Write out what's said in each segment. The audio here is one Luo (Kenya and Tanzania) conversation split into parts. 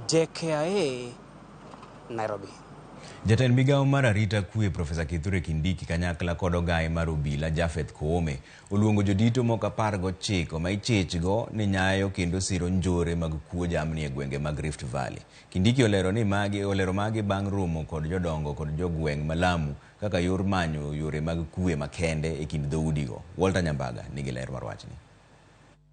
JKIA, Nairobi. Jatend migawo mar arita kwe Profesa Kithure Kindiki kanyakla kod ogaye mar obila Japheth Koome oluongo jodito moko 19 ma ichichgo ni nyayo kendo siro njore mag kuo jamni e gwenge mag Rift Valley. Kindiki olero ni magi olero magi bang' romo kod jodongo kod jogweng' ma Lamu kaka yor manyo yore mag kwe makende e kind dhoudigo. Walter Nyambaga nigi ler mar wachni.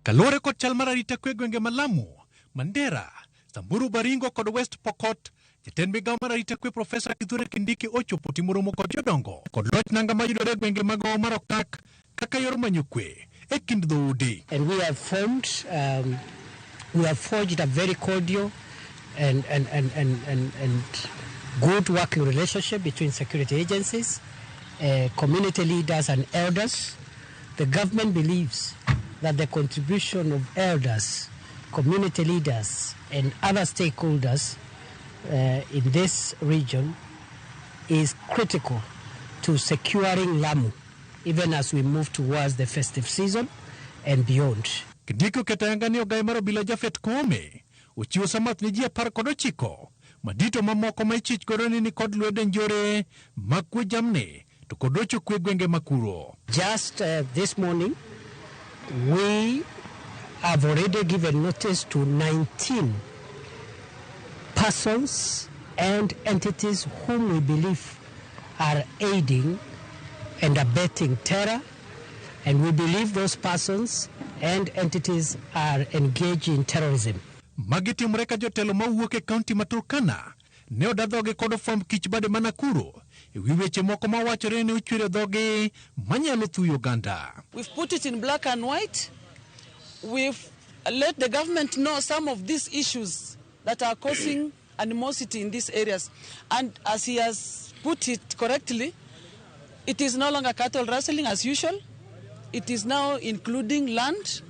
Kaluwore kod chal mar arita kwe e gwenge ma Lamu, Mandera, Samburu, Baringo kod West Pokot, jatend migawo mar arita kwe Profesa Kithure Kindiki ochopo timo romo kod jodongo kod loch nanga mayudore e gwenge mag Hoho mar Okak kaka yor manyo kwe e kind dhoudi. And we have formed, we have forged a very cordial and good working relationship between security agencies, community leaders and elders. The government believes that the contribution of elders, community leaders and other stakeholders in this region is critical to securing Lamu, even as we move towards the festive season and beyond. Kindiki oketo ayanga ni ogaye mar obila Japheth Koome ochiwo samath ne ji 19 madito mamoko ma ichich godo ni nikod lwedo e njore mag kuo jamni to kod rocho kwe gwenge ma kuro. Just this morning, we have already given notice to 19 persons and entities whom we believe are aiding and abetting terror, and we believe those persons and entities are engaged in terrorism. Magi timore ka jotelo mawuok e kaunti ma Turkana ne oda dhogi kod ofwamb kich bade ma Nakuru e wi weche moko mawachore ni ochwero dhogi manyalo thuyo oganda. We've put it in black and white. We've let the government know some of these issues that are causing animosity in these areas. And as he has put it correctly, it is no longer cattle rustling as usual. It is now including land.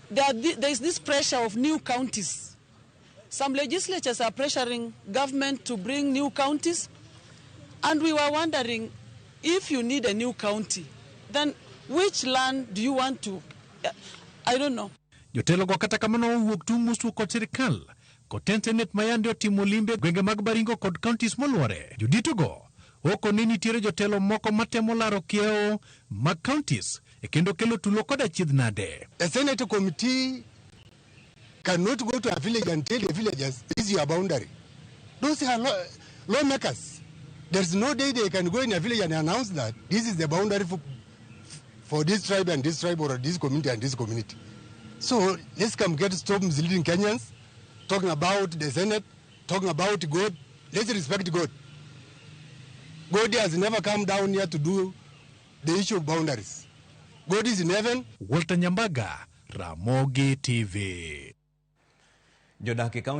There is this pressure of new counties. Some legislatures are pressuring government to bring new counties. And we were wondering, if you need a new county, then which land do you want to? I don't know. Jotelo go kata kamano owuok tung' mosuo kod sirikal kod tend senet ma yande otimo limbe gwenge mag Baringo kod counties moluore. Jodito go oko ni nitiere jotelo moko matemo laro kiewo mag counties e kendo kelo tulo kod achiedh nade. A Senate committee cannot go to a village and tell the villagers, this is your boundary. Those are lawmakers. There's no day they can go in a village and announce that this is the boundary for this tribe and this tribe or this community and this community. So let's come get stop misleading Kenyans, talking about the Senate, talking about God. Let's respect God. God has never come down here to do the issue of boundaries. God is in heaven. Walter Nyambaga, Ramogi TV. Jodak e kaunti